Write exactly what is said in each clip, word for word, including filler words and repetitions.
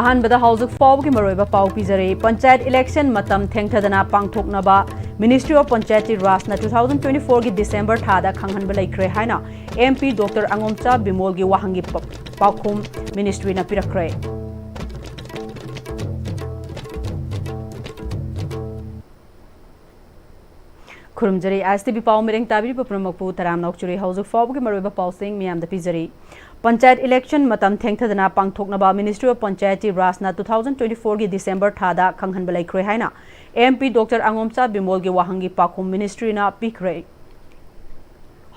ꯑꯍꯥꯟꯕꯗ ꯍꯧꯖꯤꯛ ꯐꯥꯎꯕꯒꯤ ꯃꯔꯨꯑꯣꯏꯕ ꯄꯥꯎ ꯄꯤꯖꯔꯤ꯫ ꯄꯟꯆꯥꯌꯠ ꯏꯂꯦꯛꯁꯟ ꯃꯇꯝ ꯊꯦꯡꯊꯗꯅ ꯄꯥꯡꯊꯣꯛꯅꯕ Ministry of Panchayati Rajꯅ two thousand twenty fourꯒꯤ December ꯊꯥꯗ ꯈꯪꯍꯟꯕ ꯂꯩꯈ꯭ꯔꯦ ꯍꯥꯏꯅ MP Doctor ꯑꯉꯣꯝꯆꯥ ꯕꯤꯃꯣꯜꯒꯤ ꯋꯥꯍꯪꯒꯤ ꯄ-, ꯄꯥꯎꯈꯨꯝ ministryꯅ ꯄꯤꯔꯛꯈ꯭ꯔꯦ꯫ ꯈꯨꯔꯨꯝꯖꯔꯤ꯫ ISTV ꯄꯥꯎ ꯃꯤꯔꯦꯡ ꯇꯥꯕꯤꯔꯤꯕ ꯄꯨꯝꯅꯃꯛꯄꯨ ꯇꯔꯥꯝꯅ ꯑꯣꯛꯆꯔꯤ꯫ ꯍꯧꯖꯤꯛ ꯐꯥꯎꯕꯒꯤ ꯃꯔꯨꯑꯣꯏꯕ ꯄꯥꯎꯁꯤꯡ ꯃꯤꯌꯥꯝꯗ ꯄꯤꯖꯔꯤ꯫ ꯄꯟꯆꯥꯌꯠ ꯏꯂꯦꯛꯁꯟ ꯃꯇꯝ ꯊꯦꯡꯊꯗꯅ ꯄꯥꯡꯊꯣꯛꯅꯕ Ministry of Panchayati Rajꯅ two thousand twenty fourꯒꯤ December ꯊꯥꯗ ꯈꯪꯍꯟꯕ ꯂꯩꯈ꯭ꯔꯦ ꯍꯥꯏꯅ MP Doctor ꯑꯉꯣꯝꯆꯥ ꯕꯤꯃꯣꯜꯒꯤ ꯋꯥꯍꯪꯒꯤ ꯄꯥꯎꯈꯨꯝ ministryꯅ ꯄꯤꯈ꯭ꯔꯦ꯫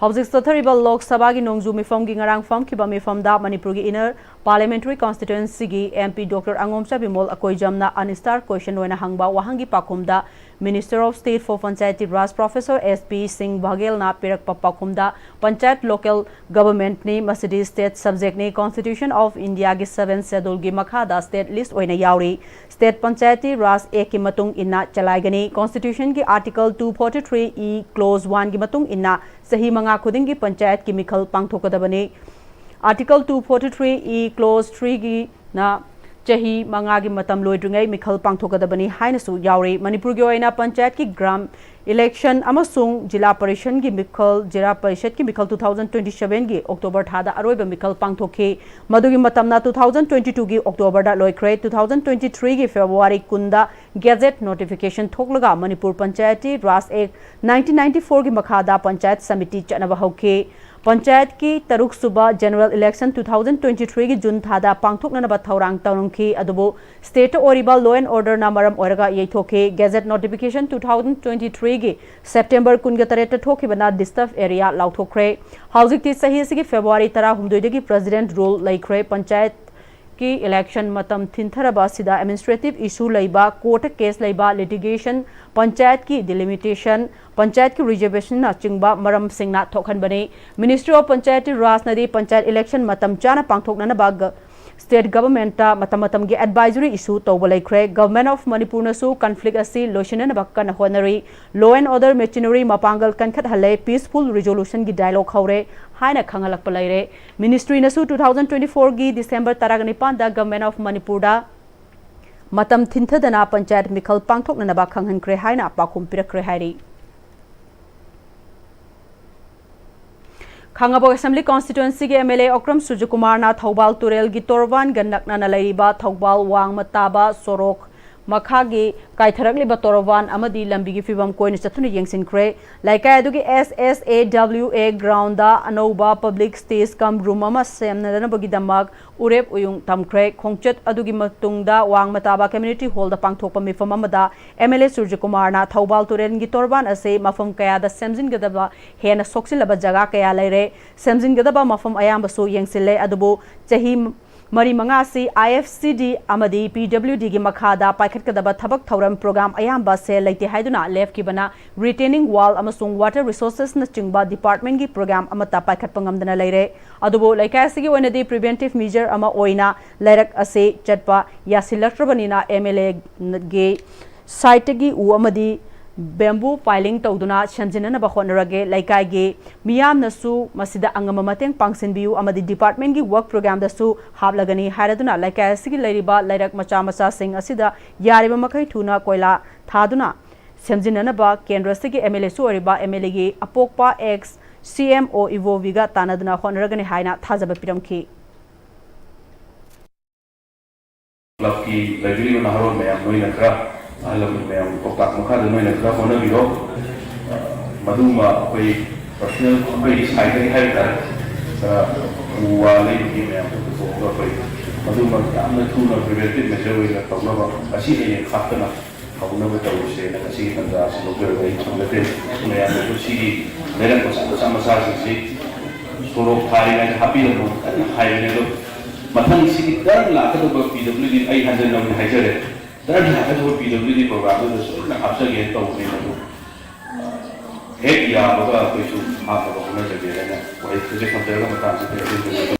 ꯍꯧꯖꯤꯛ ꯆꯠꯊꯔꯤꯕ ꯂꯣꯛ ꯁꯚꯥꯒꯤ ꯅꯣꯡꯖꯨ ꯃꯤꯐꯝꯒꯤ ꯉꯔꯥꯡ ꯐꯝꯈꯤꯕ ꯃꯤꯐꯝꯗ ꯃꯅꯤꯄꯨꯔꯒꯤ Inner Parliamentary Constituencyꯒꯤ MP Doctor ꯑꯉꯣꯝꯆꯥ Bimol ꯑꯀꯣꯏꯖꯝꯅ unanswered question ꯑꯣꯏꯅ ꯍꯪꯕ ꯋꯥꯍꯪꯒꯤ ꯄꯥꯎꯈꯨꯝꯗ Minister of State for Panchayati Raj Professor S P Singh Baghelꯅ ꯄꯤꯔꯛꯄ ꯄꯥꯎꯈꯨꯝꯗ, ꯄꯟꯆꯥꯌꯠ local governmentꯅꯤ, ꯃꯁꯤꯗꯤ state subjectꯅꯤ, Constitution of Indiaꯒꯤ seventh scheduleꯒꯤ ꯃꯈꯥꯗ state list ꯑꯣꯏꯅ ꯌꯥꯎꯔꯤ꯫ State Panchayati Raj Actꯀꯤ ꯃꯇꯨꯡ ꯏꯟꯅ ꯆꯂꯥꯏꯒꯅꯤ꯫ Constitutionꯒꯤ Article two forty three E clause oneꯒꯤ ꯃꯇꯨꯡ ꯏꯟꯅ ꯆꯍꯤ ꯃꯉꯥ ꯈꯨꯗꯤꯡꯒꯤ ꯄꯟꯆꯥꯌꯠꯀꯤ ꯃꯤꯈꯜ ꯄꯥꯡꯊꯣꯛꯀꯗꯕꯅꯤ꯫ Article two forty three E clause threeꯒꯤꯅ ꯆꯍꯤ ꯃꯉꯥꯒꯤ ꯃꯇꯝ ꯂꯣꯏꯗ꯭ꯔꯤꯉꯩ ꯃꯤꯈꯜ ꯄꯥꯡꯊꯣꯛꯀꯗꯕꯅꯤ ꯍꯥꯏꯅꯁꯨ ꯌꯥꯎꯔꯤ꯫ ꯃꯅꯤꯄꯨꯔꯒꯤ ꯑꯣꯏꯅ ꯄꯟꯆꯥꯌꯠꯀꯤ ꯒ꯭ꯔꯥꯝ election ꯑꯃꯁꯨꯡ ꯖꯤꯂꯥ ꯄꯔꯤꯁꯟꯒꯤ ꯃꯤꯈꯜ, ꯖꯤꯂꯥ ꯄꯔꯤꯁꯠꯀꯤ ꯃꯤꯈꯜ two thousand twenty sevenꯒꯤ October ꯊꯥꯗ ꯑꯔꯣꯏꯕ ꯃꯤꯈꯜ ꯄꯥꯡꯊꯣꯛꯈꯤ꯫ ꯃꯗꯨꯒꯤ ꯃꯇꯝꯅ two thousand twenty twoꯒꯤ Octoberꯗ ꯂꯣꯏꯈ꯭ꯔꯦ꯫ Two thousand twenty threeꯒꯤ February ꯀꯨꯟꯗ gazette notification ꯊꯣꯛꯂꯒ Manipur Panchayati Raj Act nineteen ninety fourꯒꯤ ꯃꯈꯥꯗ ꯄꯟꯆꯥꯌꯠ ꯁꯃꯤꯇꯤ ꯆꯠꯅꯕ ꯍꯧꯈꯤ꯫ ꯄꯟꯆꯥꯌꯠꯀꯤ ꯇꯔꯨꯛꯁꯨꯕ general election two thousand twenty threeꯒꯤ June ꯊꯥꯗ ꯄꯥꯡꯊꯣꯛꯅꯅꯕ ꯊꯧꯔꯥꯡ ꯇꯧꯔꯝꯈꯤ, ꯑꯗꯨꯕꯨ stateꯇ ꯑꯣꯏꯔꯤꯕ law and orderꯅ ꯃꯔꯝ ꯑꯣꯏꯔꯒ ꯌꯩꯊꯣꯛꯈꯤ꯫ Gazette notification two thousand twenty threeꯒꯤ September ꯀꯨꯟꯒ ꯇꯔꯦꯠꯇ ꯊꯣꯛꯈꯤꯕꯅ disturb area ꯂꯥꯎꯊꯣꯛꯈ꯭ꯔꯦ꯫ ꯍꯧꯖꯤꯛꯇꯤ ꯆꯍꯤ ꯑꯁꯤꯒꯤ February ꯇꯔꯥꯍꯨꯝꯗꯣꯏꯗꯒꯤ president rule ꯂꯩꯈ꯭ꯔꯦ꯫ ꯄꯟꯆꯥꯌꯠ ꯀꯤ election ꯃꯇꯝ ꯊꯤꯟꯊꯔꯕ ꯑꯁꯤꯗ administrative issue ꯂꯩꯕ, court case ꯂꯩꯕ, litigation, ꯄꯟꯆꯥꯌꯠꯀꯤ delimitation, ꯄꯟꯆꯥꯌꯠꯀꯤ reservationꯅꯆꯤꯡꯕ ꯃꯔꯝꯁꯤꯡꯅ ꯊꯣꯛꯍꯟꯕꯅꯤ꯫ Ministry of Panchayati Rajꯅꯗꯤ panchayat election ꯃꯇꯝ ꯆꯥꯅ ꯄꯥꯡꯊꯣꯛꯅꯅꯕ ꯒ-, State Government ꯇ ꯃꯇꯝ ꯃꯇꯝꯒꯤ advisory issue ꯇꯧꯕ ꯂꯩꯈ꯭ꯔꯦ꯫ Government of ꯃꯅꯤꯄꯨꯔꯅꯁꯨ conflict ꯑꯁꯤ ꯂꯣꯏꯁꯤꯟꯅꯅꯕ ꯀꯟꯅ ꯍꯣꯠꯅꯔꯤ꯫ Law and order machinery ꯃꯄꯥꯡꯒꯜ ꯀꯟꯈꯠꯍꯜꯂꯦ, peaceful resolution ꯒꯤ dialogue ꯍꯧꯔꯦ ꯍꯥꯏꯅ ꯈꯪꯍꯜꯂꯛꯄ ꯂꯩꯔꯦ꯫ Ministry ꯅꯁꯨ two thousand twenty four ꯒꯤ December ꯇꯔꯥꯅꯤꯄꯥꯟꯗ Government of ꯃꯅꯤꯄꯨꯔꯗ ꯃꯇꯝ ꯊꯤꯟꯊꯗꯅ ꯄꯟꯆꯥꯌꯠ ꯃꯤꯈꯜ ꯄꯥꯡꯊꯣꯛꯅꯅꯕ ꯈꯪꯍꯟꯈ꯭ꯔꯦ ꯍꯥꯏꯅ ꯄꯥꯎꯈꯨꯝ ꯄꯤꯔꯛꯈ꯭ꯔꯦ ꯍꯥꯏꯔꯤ꯫ ꯈꯥꯉꯕꯣꯛ Assembly Constituency ꯒꯤ M L A Okram ꯁꯨꯔꯖꯀꯨꯃꯥꯔꯅ Thoubal ꯇꯨꯔꯦꯜꯒꯤ ꯇꯣꯔꯕꯥꯟꯒ ꯅꯛꯅꯅ ꯂꯩꯔꯤꯕ ꯊꯧꯕꯥꯜ ꯋꯥꯡꯃ ꯇꯥꯕ ꯁꯣꯔꯣꯛ ꯃꯈꯥꯒꯤ ꯀꯥꯏꯊꯔꯛꯂꯤꯕ ꯇꯣꯔꯕꯥꯟ ꯑꯃꯗꯤ ꯂꯝꯕꯤꯒꯤ ꯐꯤꯕꯝ ꯀꯣꯏꯅ ꯆꯠꯇꯨꯅ ꯌꯦꯡꯁꯤꯟꯈ꯭ꯔꯦ꯫ ꯂꯩꯀꯥꯏ ꯑꯗꯨꯒꯤ S S A W A ground ꯗ ꯑꯅꯧꯕ public stage cum room ꯑꯃ ꯁꯦꯝꯅꯅꯕꯒꯤꯗꯃꯛ ꯎꯔꯦꯞ ꯎꯌꯨꯡ ꯇꯝꯈ꯭ꯔꯦ꯫ ꯈꯣꯡꯆꯠ ꯑꯗꯨꯒꯤ ꯃꯇꯨꯡꯗ ꯋꯥꯡꯃ ꯇꯥꯕ Community Hall ꯗ ꯄꯥꯡꯊꯣꯛꯄ ꯃꯤꯐꯝ ꯑꯃꯗ M L A ꯁꯨꯔꯖꯀꯨꯃꯥꯔꯅ ꯊꯧꯕꯥꯜ ꯇꯨꯔꯦꯜꯒꯤ ꯇꯣꯔꯕꯥꯟ ꯑꯁꯤ ꯃꯐꯝ ꯀꯌꯥꯗ ꯁꯦꯝꯖꯤꯟꯒꯗꯕ ꯍꯦꯟꯅ ꯁꯣꯛꯆꯤꯜꯂꯕ ꯖꯒꯥ ꯀꯌꯥ ꯂꯩꯔꯦ꯫ ꯁꯦꯝꯖꯤꯟꯒꯗꯕ ꯃꯐꯝ ꯑꯌꯥꯝꯕꯁꯨ ꯌꯦꯡꯁꯤꯜꯂꯦ, ꯑꯗꯨꯕꯨ ꯆꯍꯤ ꯃꯔꯤ ꯃꯉꯥ ꯑꯁꯤ I F C D ꯑꯃꯗꯤ P W D ꯒꯤ ꯃꯈꯥꯗ ꯄꯥꯏꯈꯠꯀꯗꯕ ꯊꯕꯛ ꯊꯧꯔꯝ program ꯑꯌꯥꯝꯕ ꯁꯦꯜ ꯂꯩꯇꯦ ꯍꯥꯏꯗꯨꯅ ꯂꯦꯞꯈꯤꯕꯅ retaining wall ꯑꯃꯁꯨꯡ water resources ꯅꯆꯤꯡꯕ department ꯀꯤ program ꯑꯃꯠꯇ ꯄꯥꯏꯈꯠꯄ ꯉꯝꯗꯅ ꯂꯩꯔꯦ꯫ ꯑꯗꯨꯕꯨ ꯂꯩꯀꯥꯏ ꯑꯁꯤꯒꯤ ꯑꯣꯏꯅꯗꯤ preventive measure ꯑꯃ ꯑꯣꯏꯅ ꯂꯩꯔꯛ ꯑꯁꯤ ꯆꯠꯄ ꯌꯥꯁꯤꯜꯂꯛꯇ꯭ꯔꯕꯅꯤꯅ M L A ꯒꯤ side ꯇꯒꯤ ꯎ ꯑꯃꯗꯤ bamboo piling ꯇꯧꯗꯨꯅ ꯁꯦꯝꯖꯤꯟꯅꯅꯕ ꯍꯣꯠꯅꯔꯒꯦ꯫ ꯂꯩꯀꯥꯏꯒꯤ ꯃꯤꯌꯥꯝꯅꯁꯨ ꯃꯁꯤꯗ ꯑꯉꯝꯕ ꯃꯇꯦꯡ ꯄꯥꯡꯁꯤꯟꯕꯤꯌꯨ ꯑꯃꯗꯤ department ꯀꯤ work program ꯗꯁꯨ ꯍꯥꯞꯂꯒꯅꯤ ꯍꯥꯏꯔꯗꯨꯅ ꯂꯩꯀꯥꯏ ꯑꯁꯤꯒꯤ ꯂꯩꯔꯤꯕ ꯂꯩꯔꯛ ꯃꯆꯥ ꯃꯆꯥꯁꯤꯡ ꯑꯁꯤꯗ ꯌꯥꯔꯤꯕ ꯃꯈꯩ ꯊꯨꯅ ꯀꯣꯏꯂꯥ ꯊꯥꯗꯨꯅ ꯁꯦꯝꯖꯤꯟꯅꯅꯕ ꯀꯦꯟꯗ꯭ꯔ ꯑꯁꯤꯒꯤ M L A ꯁꯨ ꯑꯣꯏꯔꯤꯕ M L A ꯒꯤ ꯑꯄꯣꯛꯄ ex C M O ꯏꯕꯣꯕꯤꯒ ꯇꯥꯟꯅꯗꯨꯅ ꯍꯣꯠꯅꯔꯒꯅꯤ ꯍꯥꯏꯅ ꯊꯥꯖꯕ ꯄꯤꯔꯝꯈꯤ꯫ ꯀ꯭ꯂꯕꯀꯤ ꯂꯩꯕꯤꯔꯤꯕ ꯅꯍꯥꯔꯣꯜ ꯃꯌꯥꯝ, ꯅꯣꯏꯅ ꯈꯔ, ꯑꯍꯜ ꯂꯃꯟ ꯃꯌꯥꯝꯒꯤ ꯄꯥꯎꯇꯥꯛ ꯃꯈꯥꯗ ꯅꯣꯏꯅ ꯈꯔ ꯍꯣꯠꯅꯕꯤꯔꯣ꯫ ꯃꯗꯨꯃ ꯑꯩꯈꯣꯏ personal ꯑꯩꯈꯣꯏꯒꯤ side ꯇꯒꯤ ꯍꯥꯏꯕ ꯇꯥꯔꯦ, ꯈꯔ ꯎ ꯋꯥ ꯂꯩꯕꯒꯤ ꯃꯌꯥꯝꯗꯣ ꯄꯨꯊꯣꯛꯑꯒ ꯑꯩꯈꯣꯏ ꯃꯗꯨꯃ ꯌꯥꯝꯅ ꯊꯨꯅ preventive measure ꯑꯣꯏꯅ ꯇꯧꯅꯕ, ꯉꯁꯤ ꯍꯌꯦꯡ ꯈꯥꯛꯇꯅ ꯍꯧꯅꯕ ꯇꯧꯔꯁꯦꯅ ꯉꯁꯤꯒꯤ ꯇꯥꯟꯖꯥ ꯑꯁꯤ ꯂꯧꯖꯔꯒ ꯑꯩ ꯊꯝꯖꯗꯦ꯫ ꯃꯌꯥꯝꯅꯁꯨ ꯁꯤꯒꯤ ꯂꯩꯔꯛ ꯃꯆꯥ ꯃꯆꯥ ꯃꯆꯥꯁꯤꯡꯁꯤ ꯁꯣꯔꯣꯛ ꯊꯥꯔꯤꯉꯩꯗ ꯍꯥꯞꯄꯤꯔꯝꯃꯣ ꯀꯟꯅ ꯍꯥꯏꯕꯅꯦ꯫ ꯑꯗꯣ ꯃꯊꯪ ꯁꯤꯒꯤ turn ꯂꯥꯛꯀꯗꯧꯕ P W D, ꯑꯩ ꯍꯟꯖꯟꯅ ꯑꯃꯨꯛ ꯍꯥꯏꯖꯔꯦ, turn ꯂꯥꯛꯀꯗꯧꯕ P W D program ꯗꯨꯗ ꯁꯣꯏꯗꯅ ꯍꯥꯞꯆꯒꯦꯅ ꯇꯧꯕꯅꯦ꯫ ꯃꯗꯨ ꯍꯦꯛ ꯌꯥꯕꯒ ꯑꯩꯈꯣꯏꯁꯨ ꯍꯥꯞꯅꯕ ꯍꯣꯠꯅꯖꯒꯦ ꯍꯥꯏꯅ ꯋꯥꯍꯩ ꯈꯖꯤꯛ ꯊꯝꯖꯔꯒ ꯃꯇꯥꯡꯁꯤꯗ ꯑꯩ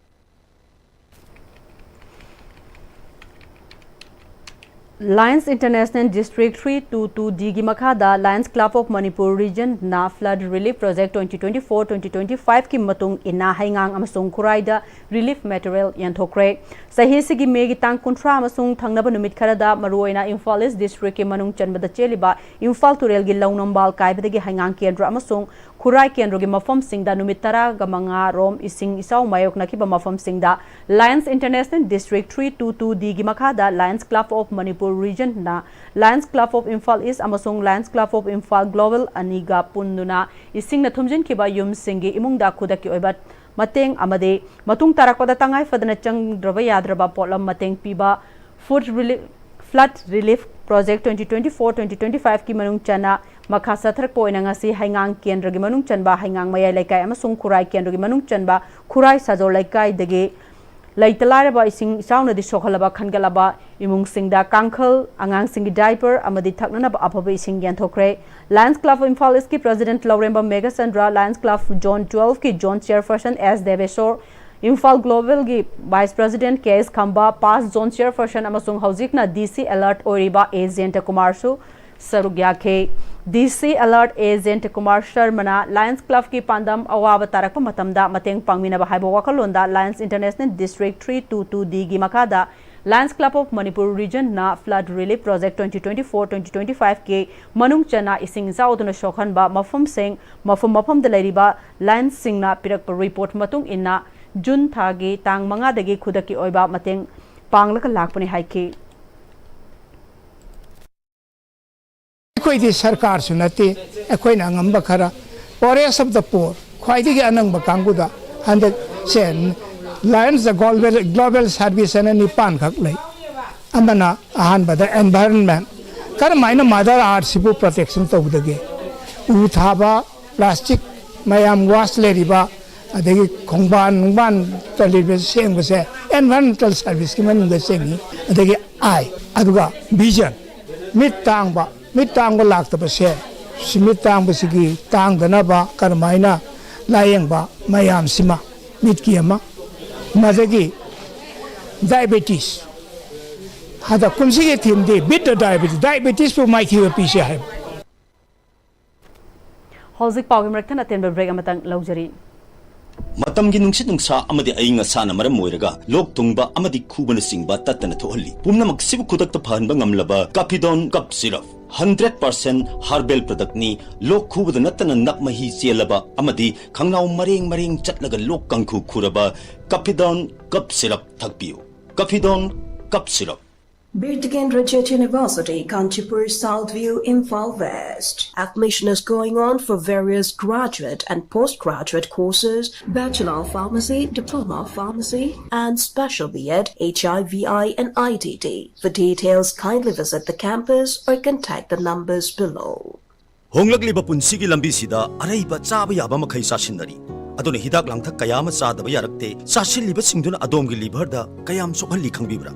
Lions International District three two two D ꯒꯤ ꯃꯈꯥꯗ Lions Club of Manipur Region ꯅ Flood Relief Project twenty twenty-four twenty twenty-five ꯀꯤ ꯃꯇꯨꯡ ꯏꯟꯅ ꯍꯩꯉꯥꯡ ꯑꯃꯁꯨꯡ ꯈꯨꯔꯥꯏꯗ relief material ꯌꯦꯟꯊꯣꯛꯈ꯭ꯔꯦ꯫ ꯆꯍꯤꯁꯤꯒꯤ ꯃꯦꯒꯤ ꯇꯥꯡ ꯀꯨꯟꯊ꯭ꯔꯥ ꯑꯃꯁꯨꯡ ꯊꯪꯅꯕ ꯅꯨꯃꯤꯠ ꯈꯔꯗ ꯃꯔꯨꯑꯣꯏꯅ ꯏꯝꯐꯥꯜ ꯏꯁ ꯗꯤꯁꯇ꯭ꯔꯤꯛꯀꯤ ꯃꯅꯨꯡ ꯆꯟꯕꯗ ꯆꯦꯜꯂꯤꯕ ꯏꯝꯐꯥꯜ ꯇꯨꯔꯦꯜꯒꯤ ꯂꯧ ꯅꯝꯕꯥꯜ ꯀꯥꯏꯕꯗꯒꯤ ꯍꯩꯉꯥꯡ ꯀꯦꯟꯗ꯭ꯔ ꯑꯃꯁꯨꯡ ꯈꯨꯔꯥꯏ ꯀꯦꯟꯗ꯭ꯔꯒꯤ ꯃꯐꯝꯁꯤꯡꯗ ꯅꯨꯃꯤꯠ ꯇꯔꯥꯒ ꯃꯉꯥ ꯔꯣꯝ ꯏꯁꯤꯡ ꯏꯆꯥꯎ ꯃꯥꯌꯣꯛꯅꯈꯤꯕ ꯃꯐꯝꯁꯤꯡꯗ Lions International District three two two D ꯒꯤ ꯃꯈꯥꯗ Lions Club of Manipur Region ꯅ Lions Club of Imphal East ꯑꯃꯁꯨꯡ Lions Club of Imphal Global ꯑꯅꯤꯒ ꯄꯨꯟꯗꯨꯅ ꯏꯁꯤꯡꯅ ꯊꯨꯝꯖꯤꯟꯈꯤꯕ ꯌꯨꯝꯁꯤꯡꯒꯤ ꯏꯃꯨꯡꯗ ꯈꯨꯗꯛꯀꯤ ꯑꯣꯏꯕ ꯃꯇꯦꯡ ꯑꯃꯗꯤ ꯃꯇꯨꯡ ꯇꯥꯔꯛꯄꯗ ꯇꯉꯥꯏ ꯐꯗꯅ ꯆꯪꯗ꯭ꯔꯕ ꯌꯥꯗ꯭ꯔꯕ ꯄꯣꯠꯂꯝ ꯃꯇꯦꯡ ꯄꯤꯕ Food Relief, Flood Relief Project twenty twenty-four twenty twenty-five ꯀꯤ ꯃꯅꯨꯡ ꯆꯟꯅ ꯃꯈꯥ ꯆꯠꯊꯔꯛꯄ ꯑꯣꯏꯅ ꯉꯁꯤ ꯍꯩꯉꯥꯡ ꯀꯦꯟꯗ꯭ꯔꯒꯤ ꯃꯅꯨꯡ ꯆꯟꯕ ꯍꯩꯉꯥꯡ ꯃꯌꯥꯏ ꯂꯩꯀꯥꯏ ꯑꯃꯁꯨꯡ ꯈꯨꯔꯥꯏ ꯀꯦꯟꯗ꯭ꯔꯒꯤ ꯃꯅꯨꯡ ꯆꯟꯕ ꯈꯨꯔꯥꯏ ꯁꯥꯖꯣꯔ ꯂꯩꯀꯥꯏꯗꯒꯤ ꯂꯩꯇ ꯂꯥꯏꯔꯕ ꯏꯁꯤꯡ ꯏꯆꯥꯎꯅꯗꯤ ꯁꯣꯛꯍꯜꯂꯕ ꯈꯟꯒꯠꯂꯕ ꯏꯃꯨꯡꯁꯤꯡꯗ ꯀꯥꯡꯈꯜ, ꯑꯉꯥꯡꯁꯤꯡꯒꯤ diaper ꯑꯃꯗꯤ ꯊꯛꯅꯅꯕ ꯑꯐꯕ ꯏꯁꯤꯡ ꯌꯦꯟꯊꯣꯛꯈ꯭ꯔꯦ꯫ Lions Club Imphal East ꯀꯤ President ꯂꯧꯔꯦꯝꯕꯝ Meghachandra, Lions Club Zone twelve ꯀꯤ Zone Chairperson ꯑꯦꯁ ꯗꯦꯕꯦꯁꯣꯔ, ꯏꯝꯐꯥꯜ Global ꯒꯤ Vice President ꯀꯦ ꯑꯦꯁ ꯈꯝꯕ, Past Zone Chairperson ꯑꯃꯁꯨꯡ ꯍꯧꯖꯤꯛꯅ ꯗꯤ ꯁꯤ alert ꯑꯣꯏꯔꯤꯕ ꯑꯦ ꯖꯌꯟꯇ ꯀꯨꯃꯥꯔꯁꯨ ꯁꯔꯨꯛ ꯌꯥꯈꯤ꯫ ꯗꯤ ꯁꯤ alert ꯑꯦ ꯖꯌꯟꯇ ꯀꯨꯃꯥꯔ ꯁꯔꯃꯅ Lions Club ꯀꯤ ꯄꯥꯟꯗꯝ ꯑꯋꯥꯕ ꯇꯥꯔꯛꯄ ꯃꯇꯝꯗ ꯃꯇꯦꯡ ꯄꯥꯡꯃꯤꯟꯅꯕ ꯍꯥꯏꯕ ꯋꯥꯈꯜꯂꯣꯟꯗ Lions International District three two two D ꯒꯤ ꯃꯈꯥꯗ Lions Club of Manipur Region ꯅ Flood Relief Project twenty twenty-four twenty twenty-five ꯀꯤ ꯃꯅꯨꯡ ꯆꯟꯅ ꯏꯁꯤꯡ ꯏꯆꯥꯎꯗꯨꯅ ꯁꯣꯛꯍꯟꯕ ꯃꯐꯝꯁꯤꯡ, ꯃꯐꯝ ꯃꯐꯝꯗ ꯂꯩꯔꯤꯕ Lions ꯁꯤꯡꯅ ꯄꯤꯔꯛꯄ report ꯃꯇꯨꯡ ꯏꯟꯅ ꯖꯨꯟ ꯊꯥꯒꯤ ꯇꯥꯡ ꯃꯉꯥꯗꯒꯤ ꯈꯨꯗꯛꯀꯤ ꯑꯣꯏꯕ ꯃꯇꯦꯡ ꯄꯥꯡꯂꯒ ꯂꯥꯛꯄꯅꯤ ꯍꯥꯏꯈꯤ꯫ ꯑꯩꯈꯣꯏꯗꯤ ꯁꯔꯀꯥꯔꯁꯨ ꯅꯠꯇꯦ, ꯑꯩꯈꯣꯏꯅ ꯑꯉꯝꯕ ꯈꯔ, poorest of the poor, ꯈ꯭ꯋꯥꯏꯗꯒꯤ ꯑꯅꯪꯕ ꯀꯥꯡꯕꯨꯗ ꯍꯟꯗꯛ ꯁꯦ Lions Global, Global Service ꯑꯅ ꯅꯤꯄꯥꯟꯈꯛ ꯂꯩ꯫ ꯑꯃꯅ ꯑꯍꯥꯟꯕꯗ environment, ꯀꯔꯝꯍꯥꯏꯅ Mother Earth ꯁꯤꯕꯨ protection ꯇꯧꯒꯗꯒꯦ? ꯎ ꯊꯥꯕ, plastic ꯃꯌꯥꯝ waste ꯂꯩꯔꯤꯕ, ꯑꯗꯒꯤ ꯈꯣꯡꯕꯥꯟ ꯅꯨꯡꯕꯥꯟ ꯇꯧꯔꯤꯕ ꯁꯦꯡꯕꯁꯦ environmental service ꯀꯤ ꯃꯅꯨꯡꯗ ꯆꯤꯡꯏ꯫ ꯑꯗꯒꯤ I, ꯑꯗꯨꯒ vision, ꯃꯤꯠ ꯇꯥꯡꯕ, ꯃꯤꯠ ꯇꯥꯡꯕ ꯂꯥꯛꯇꯕꯁꯦ, ꯁꯤ ꯃꯤꯠ ꯇꯥꯡꯕꯁꯤꯒꯤ ꯇꯥꯡꯗꯅꯕ ꯀꯔꯝꯍꯥꯏꯅ ꯂꯥꯌꯦꯡꯕ ꯃꯌꯥꯝꯁꯤꯃ ꯃꯤꯠꯀꯤ ꯑꯃ, ꯃꯗꯒꯤ diabetes, ꯍꯟꯗꯛ ꯀꯨꯝꯁꯤꯒꯤ ꯊꯤꯝꯗꯤ ꯕꯤꯠ ꯗ ꯗꯥꯏꯕꯤꯇꯤꯁ, ꯗꯥꯏꯕꯤꯇꯤꯁꯄꯨ ꯃꯥꯏꯊꯤꯕ ꯄꯤꯁꯦ ꯍꯥꯏꯕ꯫ ꯍꯧꯖꯤꯛ ꯄꯥꯎꯒꯤ ꯃꯔꯛ ꯊꯠꯅ ꯑꯇꯦꯟꯕ ꯕ꯭ꯔꯦꯛ ꯑꯃꯇꯪ ꯂꯧꯖꯔꯤ꯫ ꯃꯇꯝꯒꯤ ꯅꯨꯡꯁꯤꯠ ꯅꯨꯡꯁꯥ ꯑꯃꯗꯤ ꯑꯏꯪ ꯑꯁꯥꯅ ꯃꯔꯝ ꯑꯣꯏꯔꯒ ꯂꯣꯛ ꯊꯨꯡꯕ ꯑꯃꯗꯤ ꯈꯨꯕꯅꯆꯤꯡꯕ ꯇꯠꯇꯅ ꯊꯣꯛꯍꯜꯂꯤ꯫ ꯄꯨꯝꯅꯃꯛꯁꯤꯕꯨ ꯈꯨꯗꯛꯇ ꯐꯍꯟꯕ ꯉꯝꯂꯕ ꯀꯥꯐꯤꯗꯣꯟ ꯀꯞ ꯁꯤꯔꯞ, ꯍꯟꯗ꯭ꯔꯦꯠ ꯄꯥꯔꯁꯦꯟ ꯍꯥꯔꯕꯦꯜ ꯄ꯭ꯔꯗꯛꯅꯤ꯫ ꯂꯣꯛ ꯈꯨꯕꯗ ꯅꯠꯇꯅ ꯅꯞ ꯃꯍꯤ ꯆꯦꯜꯂꯕ ꯑꯃꯗꯤ ꯈꯪꯅꯥꯎ ꯃꯔꯦꯡ ꯃꯔꯦꯡ ꯆꯠꯂꯒ ꯂꯣꯛ ꯀꯥꯡꯈꯨ ꯈꯨꯔꯕ ꯀꯥꯐꯤꯗꯣꯟ ꯀꯞ syrup ꯊꯛꯄꯤꯌꯨ꯫ ꯀꯥꯐꯤꯗꯣꯟ cup syrup. Birta Kendra Jet University, Kanchipur, South View, Imphal West. Admission is going on for various graduate and postgraduate courses, Bachelor of Pharmacy, Diploma of Pharmacy, and Special B Ed, H I V I, and I T T. For details, kindly visit the campus or contact the numbers below. ꯍꯣꯡꯂꯛꯂꯤꯕ ꯄꯨꯟꯁꯤꯒꯤ ꯂꯝꯕꯤꯁꯤꯗ ꯑꯔꯩꯕ ꯆꯥꯕ ꯌꯥꯕ ꯃꯈꯩ ꯆꯥꯁꯤꯟꯅꯔꯤ꯫ ꯑꯗꯨꯅ ꯍꯤꯗꯥꯛ ꯂꯥꯡꯊꯛ ꯀꯌꯥ ꯑꯃ ꯆꯥꯗꯕ ꯌꯥꯔꯛꯇꯦ꯫ ꯆꯥꯁꯤꯜꯂꯤꯕꯁꯤꯡꯗꯨꯅ ꯑꯗꯣꯝꯒꯤ ꯂꯤꯚꯔꯗ ꯀꯌꯥꯝ ꯁꯣꯛꯍꯜꯂꯤ ꯈꯪꯕꯤꯕ꯭ꯔꯥ?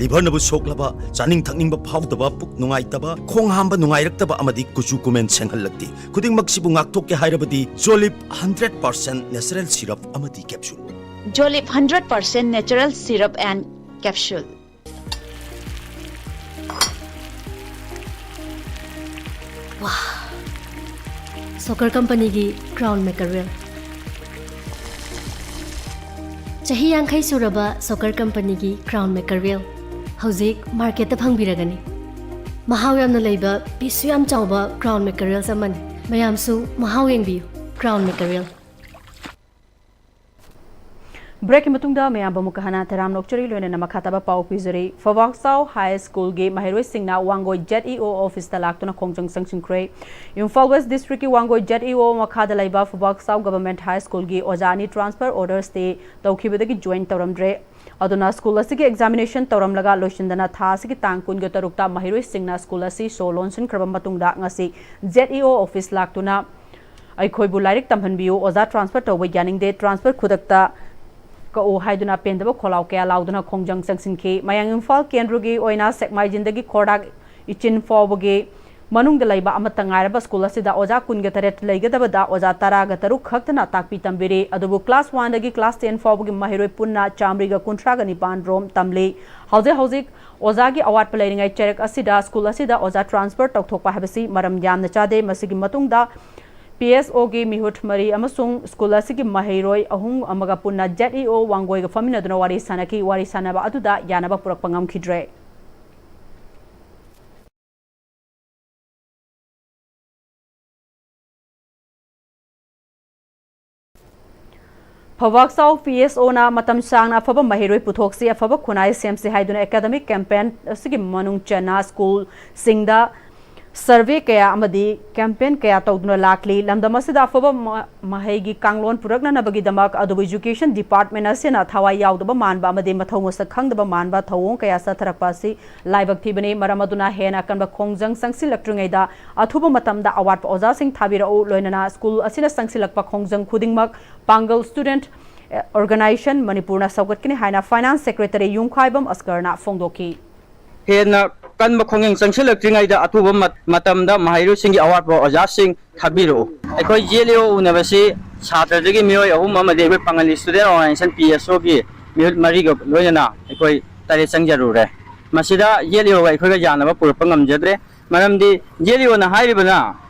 ꯂꯤꯚꯔꯅꯕꯨ ꯁꯣꯛꯂꯕ, ꯆꯥꯅꯤꯡ ꯊꯛꯅꯤꯡꯕ ꯐꯥꯎꯗꯕ, ꯄꯨꯛ ꯅꯨꯡꯉꯥꯏꯇꯕ, ꯈꯣꯡ ꯍꯥꯝꯕ ꯅꯨꯡꯉꯥꯏꯔꯛꯇꯕ ꯑꯃꯗꯤ ꯀꯨꯆꯨ ꯀꯨꯃꯦꯟ ꯁꯦꯡꯍꯜꯂꯛꯇꯦ꯫ ꯈꯨꯗꯤꯡꯃꯛꯁꯤꯕꯨ ꯉꯥꯛꯊꯣꯛꯀꯦ ꯍꯥꯏꯔꯕꯗꯤ ꯖꯣꯂꯤꯞ ꯍꯟꯗ꯭ꯔꯦꯠ ꯄꯥꯔꯁꯦꯟ ꯅꯦꯆꯔꯦꯜ ꯁꯤꯔꯞ ꯑꯃꯗꯤ capsule. Jolip hundred percent natural syrup and capsule. Soccer ꯀꯝꯄꯅꯤꯒꯤ ꯀ꯭ꯔꯥꯎꯟ ꯃꯦꯀꯔꯦꯜ꯫ ꯆꯍꯤ ꯌꯥꯡꯈꯩ ꯁꯨꯔꯕ ꯁꯣꯀꯔ ꯀꯝꯄꯅꯤꯒꯤ ꯀ꯭ꯔꯥꯎꯟ ꯃꯦꯀꯔꯦꯜ ꯍꯧꯖꯤꯛ ꯃꯥꯔꯀꯦꯠꯇ ꯐꯪꯕꯤꯔꯒꯅꯤ꯫ ꯃꯍꯥꯎ ꯌꯥꯝꯅ ꯂꯩꯕ, ꯄꯤꯁꯁꯨ ꯌꯥꯝ ꯆꯥꯎꯕ ꯀ꯭ꯔꯥꯎꯟ ꯃꯦꯀꯔꯦꯜꯁ ꯑꯃꯅꯤ꯫ ꯃꯌꯥꯝꯁꯨ ꯃꯍꯥꯎ ꯌꯦꯡꯕꯤꯌꯨ꯫ ꯀ꯭ꯔꯥꯎꯟ ꯃꯦꯀꯔꯦꯜ꯫ ꯕ꯭ꯔꯦꯛꯀꯤ ꯃꯇꯨꯡꯗ ꯃꯌꯥꯝꯕꯨ ꯑꯃꯨꯛꯀ ꯍꯟꯅ ꯇꯔꯥꯝꯅ ꯑꯣꯛꯆꯔꯤ, ꯂꯣꯏꯅꯅ ꯃꯈꯥ ꯇꯥꯕ ꯄꯥꯎ ꯄꯤꯖꯔꯤ꯫ ꯐꯧꯕꯥꯛꯆꯥꯎ ꯍꯥꯏ ꯁ꯭ꯀꯨꯜꯒꯤ ꯃꯍꯩꯔꯣꯏꯁꯤꯡꯅ ꯋꯥꯡꯒꯣꯏ ꯖꯦꯠ ꯏ ꯑꯣ ꯑꯣꯐꯤꯁꯇ ꯂꯥꯛꯇꯨꯅ ꯈꯣꯡꯖꯪ ꯆꯪꯁꯤꯟꯈ꯭ꯔꯦ꯫ ꯏꯝꯐꯥꯜ ꯋꯦꯁ ꯗꯤꯁꯇ꯭ꯔꯤꯛꯀꯤ ꯋꯥꯡꯒꯣꯏ ꯖꯦꯠ ꯏ ꯑꯣ ꯃꯈꯥꯗ ꯂꯩꯕ ꯐꯧꯕꯥꯛꯆꯥꯎ ꯒꯚꯔꯟꯃꯦꯟꯠ ꯍꯥꯏ ꯁ꯭ꯀꯨꯜꯒꯤ ꯑꯣꯖꯥ ꯑꯅꯤ ꯇ꯭ꯔꯥꯟꯁꯐꯔ ꯑꯣꯔꯗꯔ ꯁ꯭ꯇꯦ ꯇꯧꯈꯤꯕꯗꯒꯤ ꯖꯣꯏꯟ ꯇꯧꯔꯝꯗ꯭ꯔꯦ꯫ ꯑꯗꯨꯅ ꯁ꯭ꯀꯨꯜ ꯑꯁꯤꯒꯤ ꯑꯦꯛꯖꯥꯃꯤꯅꯦꯁꯟ ꯇꯧꯔꯝꯂꯒ ꯂꯣꯏꯁꯤꯟꯗꯅ ꯊꯥ ꯑꯁꯤꯒꯤ ꯇꯥꯡ ꯀꯨꯟꯒ ꯇꯔꯨꯛꯇ ꯃꯍꯩꯔꯣꯏꯁꯤꯡꯅ ꯁ꯭ꯀꯨꯜ ꯑꯁꯤ ꯁꯣ ꯂꯣꯟꯁꯤꯟꯈ꯭ꯔꯕ ꯃꯇꯨꯡꯗ ꯉꯁꯤ ꯖꯦꯠ ꯏ ꯑꯣ ꯑꯣꯐꯤꯁ ꯂꯥꯛꯇꯨꯅ ꯑꯩꯈꯣꯏꯕꯨ ꯂꯥꯏꯔꯤꯛ ꯇꯝꯍꯟꯕꯤꯌꯨ, ꯑꯣꯖꯥ ꯇ꯭ꯔꯥꯟꯁꯐꯔ ꯇꯧꯕ ꯌꯥꯅꯤꯡꯗꯦ, ꯇ꯭ꯔꯥꯟꯁꯐꯔ ꯈꯨꯗꯛꯇ ꯀꯛꯎ ꯍꯥꯏꯗꯨꯅ ꯄꯦꯟꯗꯕ ꯈꯣꯜꯂꯥꯎ ꯀꯌꯥ ꯂꯥꯎꯗꯨꯅ ꯈꯣꯡꯖꯪ ꯆꯪꯁꯤꯟꯈꯤ꯫ ꯃꯌꯥꯡ ꯏꯝꯐꯥꯜ ꯀꯦꯟꯗ꯭ꯔꯒꯤ ꯑꯣꯏꯅ ꯁꯦꯛꯃꯥꯏꯖꯤꯟꯗꯒꯤ ꯈꯣꯔꯗꯥꯛ ꯏꯆꯤꯟ ꯐꯥꯎꯕꯒꯤ ꯃꯅꯨꯡꯗ ꯂꯩꯕ ꯑꯃꯠꯇ ꯉꯥꯏꯔꯕ ꯁ꯭ꯀꯨꯜ ꯑꯁꯤꯗ ꯑꯣꯖꯥ ꯀꯨꯟꯒ ꯇꯔꯦꯠ ꯂꯩꯒꯗꯕꯗ ꯑꯣꯖꯥ ꯇꯔꯥꯒ ꯇꯔꯨꯛ ꯈꯛꯇꯅ ꯇꯥꯛꯄꯤ ꯇꯝꯕꯤꯔꯤ꯫ ꯑꯗꯨꯕꯨ ꯀ꯭ꯂꯥꯁ ꯋꯥꯟꯗꯒꯤ ꯀ꯭ꯂꯥꯁ ꯇꯦꯟ ꯐꯥꯎꯕꯒꯤ ꯃꯍꯩꯔꯣꯏ ꯄꯨꯟꯅ ꯆꯥꯃꯔꯤꯒ ꯀꯨꯟꯊ꯭ꯔꯥꯒ ꯅꯤꯄꯥꯟ ꯔꯣꯝ ꯇꯝꯂꯤ꯫ ꯍꯧꯖꯤꯛ ꯍꯧꯖꯤꯛ ꯑꯣꯖꯥꯒꯤ ꯑꯋꯥꯠꯄ ꯂꯩꯔꯤꯉꯩ ꯆꯩꯔꯛ ꯑꯁꯤꯗ ꯁ꯭ꯀꯨꯜ ꯑꯁꯤꯗ ꯑꯣꯖꯥ ꯇ꯭ꯔꯥꯟꯁꯐꯔ ꯇꯧꯊꯣꯛꯄ ꯍꯥꯏꯕꯁꯤ ꯃꯔꯝ ꯌꯥꯝꯅ ꯆꯥꯗꯦ꯫ ꯃꯁꯤꯒꯤ ꯃꯇꯨꯡꯗ ꯄꯤ ꯑꯦꯁ ꯑꯣꯒꯤ ꯃꯤꯍꯨꯠ ꯃꯔꯤ ꯑꯃꯁꯨꯡ ꯁ꯭ꯀꯨꯜ ꯑꯁꯤꯒꯤ ꯃꯍꯩꯔꯣꯏ ꯑꯍꯨꯝ ꯑꯃꯒ ꯄꯨꯟꯅ ꯖꯦꯠ ꯏ ꯑꯣ ꯋꯥꯡꯒꯣꯏꯒ ꯐꯝꯃꯤꯟꯅꯗꯨꯅ ꯋꯥꯔꯤ ꯁꯥꯅꯈꯤ꯫ ꯋꯥꯔꯤ ꯁꯥꯅꯕ ꯑꯗꯨꯗ ꯌꯥꯅꯕ ꯄꯨꯔꯛꯄ ꯉꯝꯈꯤꯗ꯭ꯔꯦ꯫ ꯐꯧꯕꯥꯛꯆꯥꯎ ꯄꯤ ꯑꯦꯁ ꯑꯣꯅ ꯃꯇꯝ ꯁꯥꯡꯅ ꯑꯐꯕ ꯃꯍꯩꯔꯣꯏ ꯄꯨꯊꯣꯛꯁꯤ, ꯑꯐꯕ ꯈꯨꯟꯅꯥꯏ ꯁꯦꯝꯁꯤ ꯍꯥꯏꯗꯨꯅ ꯑꯦꯀꯥꯗꯃꯤꯛ ꯀꯦꯝꯄꯦꯟ ꯑꯁꯤꯒꯤ ꯃꯅꯨꯡ ꯆꯟꯅ ꯁ꯭ꯀꯨꯜꯁꯤꯡꯗ ꯁꯔꯚꯦ ꯀꯌꯥ ꯑꯃꯗꯤ ꯀꯦꯝꯄꯦꯟ ꯀꯌꯥ ꯇꯧꯗꯨꯅ ꯂꯥꯛꯂꯤ꯫ ꯂꯝꯗꯝ ꯑꯁꯤꯗ ꯑꯐꯕ ꯃ-, ꯃꯍꯩꯒꯤ ꯀꯥꯡꯂꯣꯟ ꯄꯨꯔꯛꯅꯅꯕꯒꯤꯗꯃꯛ, ꯑꯗꯨꯕꯨ ꯏꯖꯨꯀꯦꯁꯟ ꯗꯤꯄꯥꯔꯠꯃꯦꯟ ꯑꯁꯤꯅ ꯊꯋꯥꯏ ꯌꯥꯎꯗꯕ ꯃꯥꯟꯕ ꯑꯃꯗꯤ ꯃꯊꯧ ꯃꯁꯛ ꯈꯪꯗꯕ ꯃꯥꯟꯕ ꯊꯧꯑꯣꯡ ꯀꯌꯥ ꯆꯠꯊꯔꯛꯄ ꯑꯁꯤ ꯂꯥꯏꯕꯛ ꯊꯤꯕꯅꯤ꯫ ꯃꯔꯝ ꯑꯗꯨꯅ ꯍꯦꯟꯅ ꯑꯀꯟꯕ ꯈꯣꯡꯖꯪ ꯆꯪꯁꯤꯜꯂꯛꯇ꯭ꯔꯤꯉꯩꯗ ꯑꯊꯨꯕ ꯃꯇꯝꯗ ꯑꯋꯥꯠꯄ ꯑꯣꯖꯥꯁꯤꯡ ꯊꯥꯕꯤꯔꯛꯎ, ꯂꯣꯏꯅꯅ ꯁ꯭ꯀꯨꯜ ꯑꯁꯤꯅ ꯆꯪꯁꯤꯜꯂꯛꯄ ꯈꯣꯡꯖꯪ ꯈꯨꯗꯤꯡꯃꯛ ꯄꯥꯡꯒꯜ ꯁ꯭ꯇꯨꯗꯦꯟꯠ ꯑꯣꯔꯒꯅꯥꯏꯖꯦꯁꯟ ꯃꯅꯤꯄꯨꯔꯅ ꯁꯧꯒꯠꯀꯅꯤ ꯍꯥꯏꯅ ꯐꯥꯏꯅꯥꯟꯁ ꯁꯦꯀ꯭ꯔꯦꯇꯔꯤ ꯌꯨꯝꯈꯥꯏꯕꯝ ꯑꯁꯀꯔꯅ ꯐꯣꯡꯗꯣꯛꯈꯤ꯫ ꯍꯦꯟꯅ ꯀꯟꯕ ꯈꯣꯡꯖꯪ ꯆꯪꯁꯤꯜꯂꯛꯇ꯭ꯔꯤꯉꯩꯗ ꯑꯊꯨꯕ ꯃꯠ-, ꯃꯇꯝꯗ ꯃꯍꯩꯔꯣꯏꯁꯤꯡꯒꯤ ꯑꯋꯥꯠꯄ ꯑꯣꯖꯥꯁꯤꯡ ꯊꯥꯕꯤꯔꯛꯎ꯫ ꯑꯩꯈꯣꯏ ꯖꯦ ꯑꯦꯜ ꯏ ꯑꯣ ꯎꯅꯕꯁꯤ ꯁꯥꯇ꯭ꯔꯗꯒꯤ ꯃꯤꯑꯣꯏ ꯑꯍꯨꯝ ꯑꯃꯗꯤ ꯑꯩꯈꯣꯏ ꯄꯥꯡꯒꯜ ꯁ꯭ꯇꯨꯗꯦꯟꯠ ꯑꯣꯔꯒꯅꯥꯏꯖꯦꯁꯟ ꯄꯤ ꯑꯦꯁ ꯑꯣꯒꯤ ꯃꯤꯍꯨꯠ ꯃꯔꯤꯒ ꯂꯣꯏꯅꯅ ꯑꯩꯈꯣꯏ ꯇꯔꯦꯠ ꯆꯪꯖꯔꯨꯔꯦ꯫ ꯃꯁꯤꯗ ꯖꯦ ꯑꯦꯜ ꯏ ꯑꯣꯒ ꯑꯩꯈꯣꯏꯒ ꯌꯥꯅꯕ ꯄꯨꯔꯛꯄ ꯉꯝꯖꯗ꯭ꯔꯦ꯫ ꯃꯔꯝꯗꯤ ꯖꯦ ꯑꯦꯜ ꯏ ꯑꯣꯅ ꯍꯥꯏꯔꯤꯕꯅ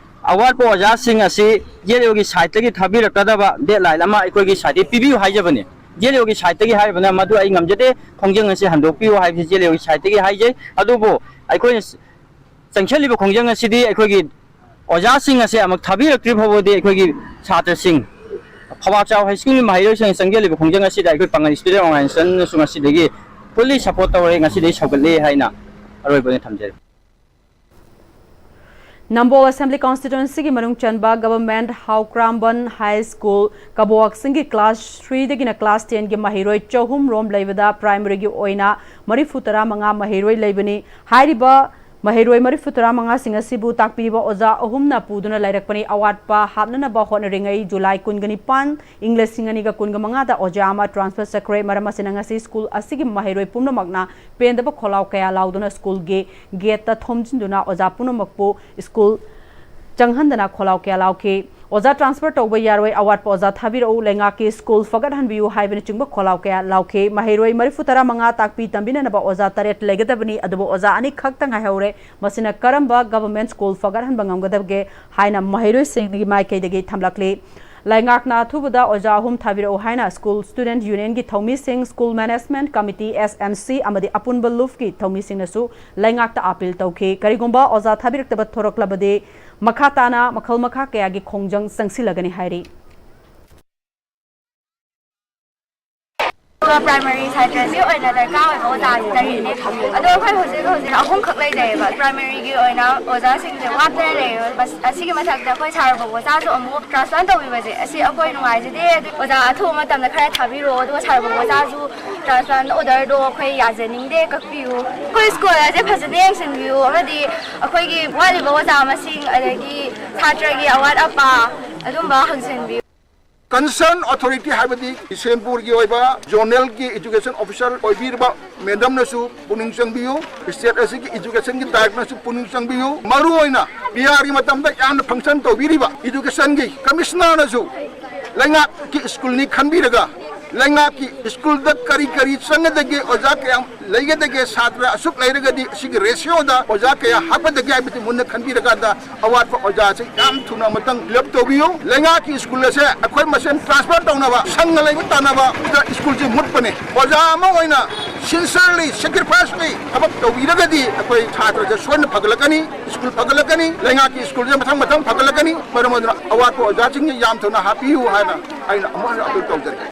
ꯑꯋꯥꯠꯄ ꯑꯣꯖꯥꯁꯤꯡ ꯑꯁꯤ ꯖꯦ ꯑꯦꯜ ꯏ ꯑꯣꯒꯤ ꯁꯥꯏꯠꯇꯒꯤ ꯊꯥꯕꯤꯔꯛꯀꯗꯕ ꯗꯦꯗꯂꯥꯏꯟ ꯑꯃ ꯑꯩꯈꯣꯏꯒꯤ ꯁꯥꯏꯠꯇꯒꯤ ꯄꯤꯕꯤꯌꯨ ꯍꯥꯏꯖꯕꯅꯤ꯫ ꯖꯦ ꯑꯦꯜ ꯏ ꯑꯣꯒꯤ ꯁꯥꯏꯠꯇꯒꯤ ꯍꯥꯏꯔꯤꯕꯅ ꯃꯗꯨ ꯑꯩ ꯉꯝꯖꯗꯦ, ꯈꯣꯡꯖꯪ ꯑꯁꯤ ꯍꯟꯗꯣꯛꯄꯤꯌꯨ ꯍꯥꯏꯕꯁꯤ ꯖꯦ ꯑꯦꯜ ꯏ ꯑꯣꯒꯤ ꯁꯥꯏꯠꯇꯒꯤ ꯍꯥꯏꯖꯩ꯫ ꯑꯗꯨꯕꯨ ꯑꯩꯈꯣꯏꯅ ꯆꯪꯁꯤꯜꯂꯤꯕ ꯈꯣꯡꯖꯪ ꯑꯁꯤꯗꯤ ꯑꯩꯈꯣꯏꯒꯤ ꯑꯣꯖꯥꯁꯤꯡ ꯑꯁꯦ ꯑꯃꯨꯛ ꯊꯥꯕꯤꯔꯛꯇ꯭ꯔꯤ ꯐꯥꯎꯕꯗꯤ ꯑꯩꯈꯣꯏꯒꯤ ꯁꯥꯇ꯭ꯔꯁꯤꯡ, ꯐꯧꯕꯥꯛꯆꯥꯎ ꯍꯥꯏ ꯁ꯭ꯀꯨꯜꯒꯤ ꯃꯍꯩꯔꯣꯏꯁꯤꯡꯅ ꯆꯪꯁꯤꯜꯂꯤꯕ ꯈꯣꯡꯖꯪ ꯑꯁꯤꯗ ꯑꯩꯈꯣꯏ ꯄꯥꯡꯒꯜ ꯁ꯭ꯇꯨꯗꯦꯟꯠ ꯑꯣꯔꯒꯅꯥꯏꯖꯦꯁꯟꯅꯁꯨ ꯉꯁꯤꯗꯒꯤ ꯐꯨꯜꯂꯤ ꯁꯄꯣꯔꯠ ꯇꯧꯔꯦ, ꯉꯁꯤꯗꯒꯤ ꯁꯧꯒꯠꯂꯦ ꯍꯥꯏꯅ ꯑꯔꯣꯏꯕ ꯑꯣꯏꯅ ꯊꯝꯖꯔꯤ꯫ ꯅꯝꯕꯣꯜ ꯑꯦꯁꯦꯝꯕ꯭ꯂꯤ ꯀꯣꯟꯁꯇꯤꯇ꯭ꯋꯦꯟꯁꯤꯒꯤ ꯃꯅꯨꯡ ꯆꯟꯕ ꯒꯚꯔꯟꯃꯦꯟꯠ ꯍꯥꯎꯀ꯭ꯔꯥꯝꯕꯟ ꯍꯥꯏ ꯁ꯭ꯀꯨꯜ ꯀꯕꯣꯛꯁꯤꯡꯒꯤ ꯀ꯭ꯂꯥꯁ ꯊ꯭ꯔꯤꯗꯒꯤꯅ ꯀ꯭ꯂꯥꯁ ꯇꯦꯟꯒꯤ ꯃꯍꯩꯔꯣꯏ ꯆꯍꯨꯝ ꯔꯣꯝ ꯂꯩꯕꯗ ꯄ꯭ꯔꯥꯏꯃꯔꯤꯒꯤ ꯑꯣꯏꯅ ꯃꯔꯤꯐꯨ ꯇꯔꯥ ꯃꯉꯥ ꯃꯍꯩꯔꯣꯏ ꯂꯩꯕꯅꯤ꯫ ꯍꯥꯏꯔꯤꯕ ꯃꯍꯩꯔꯣꯏ ꯃꯔꯤꯐꯨ ꯇꯔꯥ ꯃꯉꯥꯁꯤꯡ ꯑꯁꯤꯕꯨ ꯇꯥꯛꯄꯤꯔꯤꯕ ꯑꯣꯖꯥ ꯑꯍꯨꯝꯅ ꯄꯨꯗꯨꯅ ꯂꯩꯔꯛꯄꯅꯤ꯫ ꯑꯋꯥꯠꯄ ꯍꯥꯞꯅꯅꯕ ꯍꯣꯠꯅꯔꯤꯉꯩ ꯖꯨꯂꯥꯏ ꯀꯨꯟꯒ ꯅꯤꯄꯥꯟ, ꯏꯪ ꯂꯤꯁꯤꯡ ꯑꯅꯤꯒ ꯀꯨꯟꯒ ꯃꯉꯥꯗ ꯑꯣꯖꯥ ꯑꯃ ꯇ꯭ꯔꯥꯟꯁꯐꯔ ꯆꯠꯈ꯭ꯔꯦ꯫ ꯃꯔꯝ ꯑꯁꯤꯅ ꯉꯁꯤ ꯁ꯭ꯀꯨꯜ ꯑꯁꯤꯒꯤ ꯃꯍꯩꯔꯣꯏ ꯄꯨꯝꯅꯃꯛꯅ ꯄꯦꯟꯗꯕ ꯈꯣꯜꯂꯥꯎ ꯀꯌꯥ ꯂꯥꯎꯗꯨꯅ ꯁ꯭ꯀꯨꯜꯒꯤ ꯒꯦꯠꯇ ꯊꯣꯝꯖꯤꯟꯗꯨꯅ ꯑꯣꯖꯥ ꯄꯨꯝꯅꯃꯛꯄꯨ ꯁ꯭ꯀꯨꯜ ꯆꯪꯍꯟꯗꯅ ꯈꯣꯜꯂꯥꯎ ꯀꯌꯥ ꯂꯥꯎꯈꯤ꯫ ꯑꯣꯖꯥ transfer ꯇꯧꯕ ꯌꯥꯔꯣꯏ, ꯑꯋꯥꯠꯄ ꯑꯣꯖꯥ ꯊꯥꯕꯤꯔꯛꯎ, ꯂꯩꯉꯥꯛꯀꯤ ꯁ꯭ꯀꯨꯜ ꯐꯒꯠꯍꯟꯕꯤꯌꯨ ꯍꯥꯏꯕꯅꯆꯤꯡꯕ ꯈꯣꯜꯂꯥꯎ ꯀꯌꯥ ꯂꯥꯎꯈꯤ꯫ ꯃꯍꯩꯔꯣꯏ ꯃꯔꯤꯐꯨ ꯇꯔꯥ ꯃꯉꯥ ꯇꯥꯛꯄꯤ ꯇꯝꯕꯤꯅꯅꯕ ꯑꯣꯖꯥ ꯇꯔꯦꯠ ꯂꯩꯒꯗꯕꯅꯤ, ꯑꯗꯨꯕꯨ ꯑꯣꯖꯥ ꯑꯅꯤ ꯈꯛꯇ ꯉꯥꯏꯍꯧꯔꯦ꯫ ꯃꯁꯤꯅ ꯀꯔꯝꯕ government ꯁ꯭ꯀꯨꯜ ꯐꯒꯠꯍꯟꯕ ꯉꯝꯒꯗꯕꯒꯦ ꯍꯥꯏꯅ ꯃꯍꯩꯔꯣꯏꯁꯤꯡꯒꯤ ꯃꯥꯏꯀꯩꯗꯒꯤ ꯊꯝꯂꯛꯂꯤ꯫ ꯂꯩꯉꯥꯛꯅ ꯑꯊꯨꯕꯗ ꯑꯣꯖꯥ ꯑꯍꯨꯝ ꯊꯥꯕꯤꯔꯛꯎ ꯍꯥꯏꯅ school student unionꯒꯤ ꯊꯧꯃꯤꯁꯤꯡ, school management committee, S M C ꯑꯃꯗꯤ ꯑꯄꯨꯟꯕ ꯂꯨꯞꯀꯤ ꯊꯧꯃꯤꯁꯤꯡꯅꯁꯨ ꯂꯩꯉꯥꯛꯇ appeal ꯇꯧꯈꯤ꯫ ꯀꯔꯤꯒꯨꯝꯕ ꯑꯣꯖꯥ ꯊꯥꯕꯤꯔꯛꯇꯕ ꯊꯣꯔꯛꯂꯕꯗꯤ ꯃꯈꯥ ꯇꯥꯅ ꯃꯈꯜ ꯃꯈꯥ ꯀꯌꯥꯒꯤ ꯈꯣꯡꯖꯪ ꯆꯪꯁꯤꯜꯂꯒꯅꯤ ꯍꯥꯏꯔꯤ꯫ ꯄ꯭ꯔꯥꯏꯃꯥꯔꯤ ꯁꯥꯇ꯭ꯔꯁꯤ ꯑꯣꯏꯅ ꯗꯔꯀꯥꯔ ꯑꯣꯏꯕ ꯑꯣꯖꯥꯁꯤ ꯇꯔꯦꯠꯅꯦ꯫ ꯑꯗꯣ ꯑꯩꯈꯣꯏ ꯍꯧꯖꯤꯛ ꯍꯧꯖꯤꯛ ꯑꯍꯨꯝꯈꯛ ꯂꯩꯖꯩꯑꯕ꯫ ꯄ꯭ꯔꯥꯏꯃꯥꯔꯤꯒꯤ ꯑꯣꯏꯅ ꯑꯣꯖꯥꯁꯤꯡꯁꯦ ꯋꯥꯠꯇꯅ ꯂꯩꯔꯦ꯫ ꯃꯁ-, ꯑꯁꯤꯒꯤ ꯃꯊꯛꯇ ꯑꯩꯈꯣꯏ ꯁꯥꯔ ꯕꯣꯕꯣꯆꯥꯁꯨ ꯑꯃꯨꯛ transfer ꯇꯧꯕꯤꯕꯁꯦ, ꯑꯁꯤ ꯑꯩꯈꯣꯏ ꯅꯨꯡꯉꯥꯏꯖꯗꯦ꯫ ꯑꯗꯨ ꯑꯣꯖꯥ ꯑꯊꯨꯕ ꯃꯇꯝꯗ ꯈꯔ ꯊꯥꯕꯤꯔꯛꯑꯣ, ꯑꯗꯨꯒ ꯁꯥꯔ ꯕꯣꯕꯣꯆꯥꯁꯨ transfer orderꯗꯣ ꯑꯩꯈꯣꯏ ꯌꯥꯖꯅꯤꯡꯗꯦ, ꯀꯛꯄꯤꯌꯨ꯫ ꯑꯩꯈꯣꯏ ꯁ꯭ꯀꯨꯜ ꯑꯁꯦ ꯐꯖꯅ ꯌꯦꯡꯁꯤꯟꯕꯤꯌꯨ, ꯑꯃꯗꯤ ꯑꯩꯈꯣꯏꯒꯤ ꯋꯥꯠꯂꯤꯕ ꯑꯣꯖꯥ ꯃꯁꯤꯡ, ꯑꯗꯒꯤ ꯁꯥꯇ꯭ꯔꯒꯤ ꯑꯋꯥꯠ ꯑꯄꯥ ꯑꯗꯨꯝꯕ ꯍꯪꯖꯟꯕꯤꯌꯨ꯫ Concern authority ꯍꯥꯏꯕꯗꯤ ꯕꯤꯁꯦꯝꯄꯨꯔꯒꯤ ꯑꯣꯏꯕ zonalꯒꯤ education officer ꯑꯣꯏꯕꯤꯔꯤꯕ madamꯅꯁꯨ ꯄꯨꯛꯅꯤꯡ ꯆꯪꯕꯤꯌꯨ꯫ State ꯑꯁꯤꯒꯤ educationꯒꯤ directorꯅꯁꯨ ꯄꯨꯛꯅꯤꯡ ꯆꯪꯕꯤꯌꯨ꯫ ꯃꯔꯨꯑꯣꯏꯅ P Rꯒꯤ ꯃꯇꯝꯗ ꯌꯥꯝꯅ function ꯇꯧꯕꯤꯔꯤꯕ educationꯒꯤ commissionerꯅꯁꯨ ꯂꯩꯉꯥꯛꯀꯤ ꯁ꯭ꯀꯨꯜꯅꯤ ꯈꯟꯕꯤꯔꯒ ꯂꯩꯉꯥꯛꯀꯤ ꯁ꯭ꯀꯨꯜꯗ ꯀꯔꯤ ꯀꯔꯤ ꯆꯪꯒꯗꯒꯦ, ꯑꯣꯖꯥ ꯀꯌꯥꯝ ꯂꯩꯒꯗꯒꯦ, ꯁꯥꯇ꯭ꯔ ꯑꯁꯨꯛ ꯂꯩꯔꯒꯗꯤ ꯑꯁꯤꯒꯤ ratioꯗ ꯑꯣꯖꯥ ꯀꯌꯥ ꯍꯥꯞꯀꯗꯒꯦ ꯍꯥꯏꯕꯗꯤ ꯃꯨꯟꯅ ꯈꯟꯕꯤꯔꯀꯥꯟꯗ ꯑꯋꯥꯠꯄ ꯑꯣꯖꯥꯁꯤ ꯌꯥꯝ ꯊꯨꯅ ꯑꯃꯇꯪ fill up ꯇꯧꯕꯤꯌꯨ꯫ ꯂꯩꯉꯥꯛꯀꯤ ꯁ꯭ꯀꯨꯜ ꯑꯁꯦ ꯑꯩꯈꯣꯏ ꯃꯁꯦꯟ transfer ꯇꯧꯅꯕ, ꯁꯪꯒ ꯂꯩꯕ ꯇꯥꯟꯅꯕ ꯁꯤꯗ ꯁ꯭ꯀꯨꯜꯁꯤ ꯃꯨꯠꯄꯅꯦ꯫ ꯑꯣꯖꯥ ꯑꯃ ꯑꯣꯏꯅ sincerely, sacrificially ꯊꯕꯛ ꯇꯧꯕꯤꯔꯒꯗꯤ ꯑꯩꯈꯣꯏ ꯁꯥꯇ꯭ꯔꯁꯦ ꯁꯣꯏꯗꯅ ꯐꯒꯠꯂꯛꯀꯅꯤ, ꯁ꯭ꯀꯨꯜ ꯐꯒꯠꯂꯛꯀꯅꯤ, ꯂꯩꯉꯥꯛꯀꯤ ꯁ꯭ꯀꯨꯜꯁꯦ ꯃꯊꯪ ꯃꯊꯪ ꯐꯒꯠꯂꯛꯀꯅꯤ꯫ ꯃꯔꯝ ꯑꯗꯨꯅ ꯑꯋꯥꯠꯄ ꯑꯣꯖꯥꯁꯤꯡꯁꯤ ꯌꯥꯝ ꯊꯨꯅ ꯍꯥꯞꯄꯤꯌꯨ ꯍꯥꯏꯅ ꯑꯩꯅ ꯑꯃꯨꯛ ꯍꯟꯅ appeal ꯇꯧꯖꯔꯤ꯫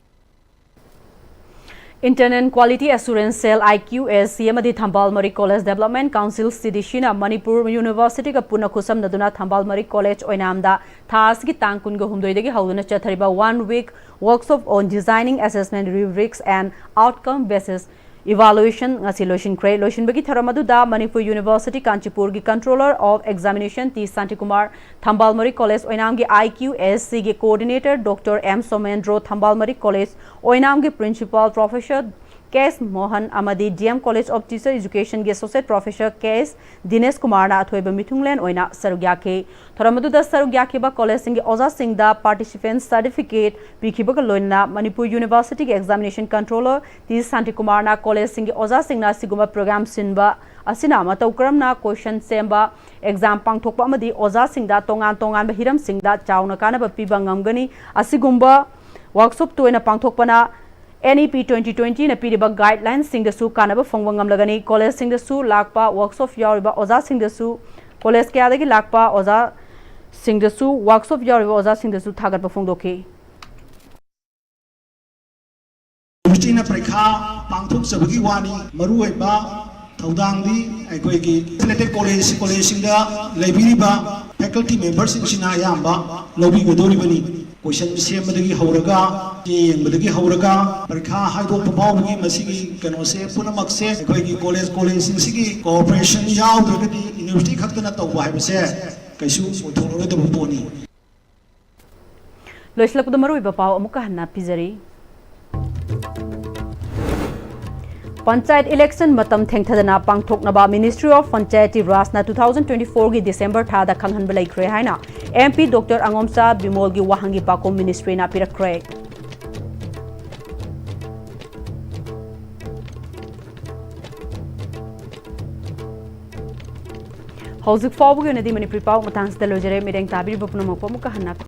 Internal Quality Assurance Cell, I Q A S C, ꯑꯃꯗꯤ ꯊꯝꯕꯥꯜ ꯃꯔꯤ College Development Council, C D Cꯅ Manipur Universityꯒ ꯄꯨꯟꯅ ꯈꯨꯠꯁꯝꯅꯗꯨꯅ ꯊꯝꯕꯥꯜ ꯃꯔꯤ College ꯑꯣꯏꯅꯥꯝꯗ ꯊꯥ ꯑꯁꯤꯒꯤ ꯇꯥꯡ ꯀꯨꯟꯒ ꯍꯨꯝꯗꯣꯏꯗꯒꯤ ꯍꯧꯗꯨꯅ ꯆꯠꯊꯔꯤꯕ One Week Workshop on Designing Assessment Rubrics and Outcome Based Evaluation ꯉꯁꯤ ꯂꯣꯏꯁꯤꯟꯈ꯭ꯔꯦ꯫ ꯂꯣꯏꯁꯤꯟꯕꯒꯤ ꯊꯧꯔꯝ ꯑꯗꯨꯗ Manipur University ꯀꯥꯟꯆꯤꯄꯨꯔꯒꯤ Controller of Examination T Shantikumar, ꯊꯝꯕꯥꯜ ꯃꯔꯤ College ꯑꯣꯏꯅꯥꯝꯒꯤ I Q A S Cꯒꯤ Coordinator Doctor M Somendro, ꯊꯝꯕꯥꯜ ꯃꯔꯤ College ꯑꯣꯏꯅꯥꯝꯒꯤ Principal Professor ꯀꯦ ꯑꯦꯁ ꯃꯣꯍꯟ ꯑꯃꯗꯤ D M College of Teacher Educationꯒꯤ Associate Professor ꯀꯦ ꯑꯦꯁ ꯗꯤꯅꯦꯁ ꯀꯨꯃꯥꯔꯅ ꯑꯊꯣꯏꯕ ꯃꯤꯊꯨꯡꯂꯦꯟ ꯑꯣꯏꯅ ꯁꯔꯨꯛ ꯌꯥꯈꯤ꯫ ꯊꯧꯔꯝ ꯑꯗꯨꯗ ꯁꯔꯨꯛ ꯌꯥꯈꯤꯕ collegeꯁꯤꯡꯒꯤ ꯑꯣꯖꯥꯁꯤꯡꯗ participant certificate ꯄꯤꯈꯤꯕꯒ ꯂꯣꯏꯅꯅ Manipur Universityꯒꯤ Examination Controller ꯇꯤ ꯁꯥꯟꯇꯤꯀꯨꯃꯥꯔꯅ collegeꯁꯤꯡꯒꯤ ꯑꯣꯖꯥꯁꯤꯡꯅ ꯑꯁꯤꯒꯨꯝꯕ program ꯁꯤꯟꯕ ꯑꯁꯤꯅ ꯃꯇꯧ ꯀꯔꯝꯅ question ꯁꯦꯝꯕ, exam ꯄꯥꯡꯊꯣꯛꯄ ꯑꯃꯗꯤ ꯑꯣꯖꯥꯁꯤꯡꯗ ꯇꯣꯉꯥꯟ ꯇꯣꯉꯥꯟꯕ ꯍꯤꯔꯝꯁꯤꯡꯗ ꯆꯥꯎꯅ ꯀꯥꯟꯅꯕ ꯄꯤꯕ ꯉꯝꯒꯅꯤ꯫ ꯑꯁꯤꯒꯨꯝꯕ workshop ꯇꯣꯏꯅ ꯄꯥꯡꯊꯣꯛꯄꯅ N E P twenty twentyꯅ ꯄꯤꯔꯤꯕ guidelineꯁꯤꯡꯗꯁꯨ ꯀꯥꯟꯅꯕ ꯐꯪꯕ ꯉꯝꯂꯒꯅꯤ꯫ Collegeꯁꯤꯡꯗꯁꯨ ꯂꯥꯛꯄ workshop ꯌꯥꯎꯔꯤꯕ ꯑꯣꯖꯥꯁꯤꯡꯗꯁꯨ, college ꯀꯌꯥꯗꯒꯤ ꯂꯥꯛꯄ ꯑꯣꯖꯥꯁꯤꯡꯗꯁꯨ, workshop ꯌꯥꯎꯔꯤꯕ ꯑꯣꯖꯥꯁꯤꯡꯗꯁꯨ ꯊꯥꯒꯠꯄ ꯐꯣꯡꯗꯣꯛꯈꯤ꯫ ꯌꯨꯅꯤꯚꯔꯁꯤꯇꯤꯅ ꯄꯔꯤꯈꯥ ꯄꯥꯡꯊꯣꯛꯆꯕꯒꯤ ꯋꯥꯅꯤ, ꯃꯔꯨꯑꯣꯏꯕ ꯊꯧꯗꯥꯡꯗꯤ ꯑꯩꯈꯣꯏꯒꯤ affiliated college, collegeꯁꯤꯡꯗ ꯂꯩꯕꯤꯔꯤꯕ faculty memberꯁꯤꯡꯁꯤꯅ ꯑꯌꯥꯝꯕ ꯂꯧꯕꯤꯒꯗꯧꯔꯤꯕꯅꯤ꯫ Question ꯁꯦꯝꯕꯗꯒꯤ ꯍꯧꯔꯒ, ꯆꯦ ꯌꯦꯡꯕꯗꯒꯤ ꯍꯧꯔꯒ, ꯄꯔꯤꯈꯥ ꯍꯥꯏꯗꯣꯛꯄ ꯐꯥꯎꯕꯒꯤ ꯃꯁꯤꯒꯤ ꯀꯩꯅꯣꯁꯦ ꯄꯨꯝꯅꯃꯛꯁꯦ ꯑꯩꯈꯣꯏꯒꯤ college, collegeꯁꯤꯡꯁꯤꯒꯤ cooperation ꯌꯥꯎꯗ꯭ꯔꯒꯗꯤ university ꯈꯛꯇꯅ ꯇꯧꯕ ꯍꯥꯏꯕꯁꯦ ꯀꯩꯁꯨ ꯑꯣꯏꯊꯣꯛꯂꯔꯣꯏꯗꯕ ꯄꯣꯠꯅꯤ꯫ ꯂꯣꯏꯁꯤꯜꯂꯛꯄꯗ ꯃꯔꯨꯑꯣꯏꯕ ꯄꯥꯎ ꯑꯃꯨꯛꯀ ꯍꯟꯅ ꯄꯤꯖꯔꯤ꯫ Panchayat election ꯃꯇꯝ ꯊꯦꯡꯊꯗꯅ ꯄꯥꯡꯊꯣꯛꯅꯕ Ministry of Panchayati Rajꯅ two thousand twenty fourꯒꯤ December ꯊꯥꯗ ꯈꯪꯍꯟꯕ ꯂꯩꯈ꯭ꯔꯦ ꯍꯥꯏꯅ M P Doctor ꯑꯉꯣꯝꯆꯥ ꯕꯤꯃꯣꯜꯒꯤ ꯋꯥꯍꯪꯒꯤ ꯄꯥꯎꯈꯨꯝ Ministryꯅ ꯄꯤꯔꯛꯈ꯭ꯔꯦ꯫ ꯍꯧꯖꯤꯛ ꯐꯥꯎꯕꯒꯤ ꯑꯣꯏꯅꯗꯤ ꯃꯅꯤꯄꯨꯔꯤ ꯄꯥꯎ ꯃꯇꯥꯡꯁꯤꯗ ꯂꯣꯏꯖꯔꯦ꯫ ꯃꯤꯠꯌꯦꯡ ꯇꯥꯕꯤꯔꯤꯕ ꯄꯨꯝꯅꯃꯛꯄꯨ ꯑꯃꯨꯛꯀ ꯍꯟꯅ